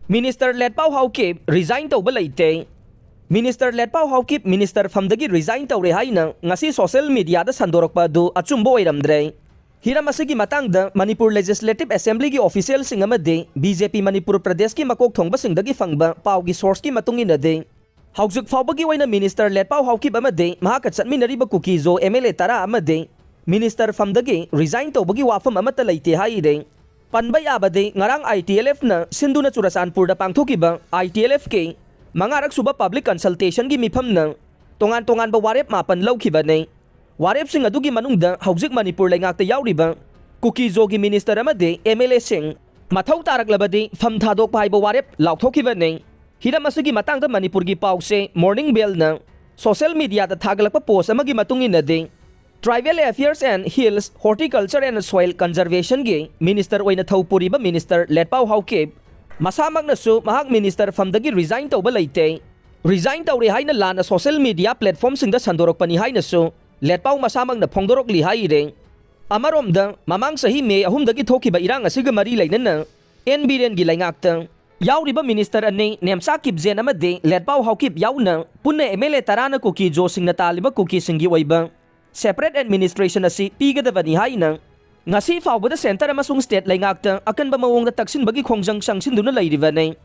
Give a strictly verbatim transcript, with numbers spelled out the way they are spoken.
Minister Letpao Haokip resign ꯇꯧꯕ ꯂꯩꯇꯦ꯫ Minister Letpao Haokip minister ꯐꯝꯗꯒꯤ resign ꯇꯧꯔꯦ ꯍꯥꯏꯅ ꯉꯁꯤ social mediaꯗ ꯁꯟꯗꯣꯔꯛꯄ ꯑꯗꯨ ꯑꯆꯨꯝꯕ ꯑꯣꯏꯔꯝꯗ꯭ꯔꯦ꯫ ꯍꯤꯔꯝ ꯑꯁꯤꯒꯤ ꯃꯇꯥꯡꯗ ꯃꯅꯤꯄꯨꯔ Legislative Assemblyꯒꯤ officialꯁꯤꯡ ꯑꯃꯗꯤ BJP ꯃꯅꯤꯄꯨꯔ ꯄ꯭ꯔꯗꯦꯁꯀꯤ ꯃꯀꯣꯛ ꯊꯣꯡꯕꯁꯤꯡꯗꯒꯤ ꯐꯪꯕ ꯄꯥꯎꯒꯤ sourceꯀꯤ ꯃꯇꯨꯡ ꯏꯟꯅꯗꯤ, ꯍꯧꯖꯤꯛ ꯐꯥꯎꯕꯒꯤ ꯑꯣꯏꯅ minister ꯂꯦꯠꯄꯥꯎ ꯍꯥꯎꯈꯤꯕ ꯑꯃꯗꯤ ꯃꯍꯥꯛꯀ ꯆꯠꯃꯤꯟꯅꯔꯤꯕ ꯀꯨꯀꯤꯖꯣ MLA ꯇꯔꯥ ꯑꯃꯗꯤ minister ꯐꯝꯗꯒꯤ resign ꯇꯧꯕꯒꯤ ꯋꯥꯐꯝ ꯑꯃꯠꯇ ꯂꯩꯇꯦ ꯍꯥꯏꯔꯤ꯫ ꯄꯟꯕ ꯌꯥꯕꯗꯤ, ꯉꯔꯥꯡ ITLFꯅ ꯁꯤꯟꯗꯨꯅ ꯆꯨꯔꯆꯥꯟꯄꯨꯔꯗ ꯄꯥꯡꯊꯣꯛꯈꯤꯕ ITLFꯀꯤ ꯃꯉꯥꯔꯛ ꯁꯨꯕ public consultationꯒꯤ ꯃꯤꯐꯝꯅ ꯇꯣꯉꯥꯟ ꯇꯣꯉꯥꯟꯕ ꯋꯥꯔꯦꯞ ꯃꯥꯄꯟ ꯂꯧꯈꯤꯕꯅꯤ꯫ ꯋꯥꯔꯦꯞꯁꯤꯡ ꯑꯗꯨꯒꯤ ꯃꯅꯨꯡꯗ ꯍꯧꯖꯤꯛ ꯃꯅꯤꯄꯨꯔ ꯂꯩꯉꯥꯛꯇ ꯌꯥꯎꯔꯤꯕ ꯀꯨꯀꯤꯖꯣꯒꯤ minister ꯑꯃꯗꯤ MLAꯁꯤꯡ ꯃꯊꯧ ꯇꯥꯔꯛꯂꯕꯗꯤ ꯐꯝ ꯊꯥꯗꯣꯛꯄ ꯍꯥꯏꯕ ꯋꯥꯔꯦꯞ ꯂꯥꯎꯊꯣꯛꯈꯤꯕꯅꯤ꯫ ꯍꯤꯔꯝ ꯑꯁꯤꯒꯤ ꯃꯇꯥꯡꯗ ꯃꯅꯤꯄꯨꯔꯒꯤ ꯄꯥꯎꯆꯦ Morning Bellꯅ social mediaꯗ ꯊꯥꯒꯠꯂꯛꯄ post ꯑꯃꯒꯤ ꯃꯇꯨꯡ ꯏꯟꯅꯗꯤ, Tribal Affairs and Hills, Horticulture and Soil Conservationꯒꯤ minister ꯑꯣꯏꯅ ꯊꯧ ꯄꯨꯔꯤꯕ minister ꯂꯦꯠꯄꯥꯎ ꯍꯥꯎꯀꯤꯞ ꯃꯁꯥꯃꯛꯅꯁꯨ ꯃꯍꯥꯛ minister ꯐꯝꯗꯒꯤ resign ꯇꯧꯕ ꯂꯩꯇꯦ꯫ Resign ꯇꯧꯔꯦ ꯍꯥꯏꯅ ꯂꯥꯟꯅ social media platformꯁꯤꯡꯗ ꯁꯟꯗꯣꯔꯛꯄꯅꯤ ꯍꯥꯏꯅꯁꯨ ꯂꯦꯠꯄꯥꯎ ꯃꯁꯥꯃꯛꯅ ꯐꯣꯡꯗꯣꯔꯛꯂꯤ ꯍꯥꯏꯔꯤ꯫ ꯑꯃꯔꯣꯝꯗ, ꯃꯃꯥꯡ ꯆꯍꯤ ꯃꯦ ꯑꯍꯨꯝꯗꯒꯤ ꯊꯣꯛꯈꯤꯕ ꯏꯔꯥꯡ ꯑꯁꯤꯒ ꯃꯔꯤ ꯂꯩꯅꯅ ꯑꯦꯟ ꯕꯤꯔꯦꯟꯒꯤ ꯂꯩꯉꯥꯛꯇ ꯌꯥꯎꯔꯤꯕ minister ꯑꯅꯤ, ꯅꯦꯝꯆꯥ ꯀꯤꯞꯖꯦꯟ ꯑꯃꯗꯤ ꯂꯦꯠꯄꯥꯎ ꯍꯥꯎꯀꯤꯞ ꯌꯥꯎꯅ ꯄꯨꯟꯅ MLA ꯇꯔꯥꯅ ꯀꯨꯀꯤꯖꯣꯁꯤꯡꯅ ꯇꯥꯜꯂꯤꯕ ꯀꯨꯀꯤꯁꯤꯡꯒꯤ ꯑꯣꯏꯕ separate administration ꯑꯁꯤ ꯄꯤꯒꯗꯕꯅꯤ ꯍꯥꯏꯅ ꯉꯁꯤ ꯐꯥꯎꯕꯗ centre ꯑꯃꯁꯨꯡ state ꯂꯩꯉꯥꯛꯇ ꯑꯀꯟꯕ ꯃꯑꯣꯡꯗ ꯇꯛꯁꯤꯟꯕꯒꯤ ꯈꯣꯡꯖꯪ ꯆꯪꯁꯤꯟꯗꯨꯅ ꯂꯩꯔꯤꯕꯅꯤ꯫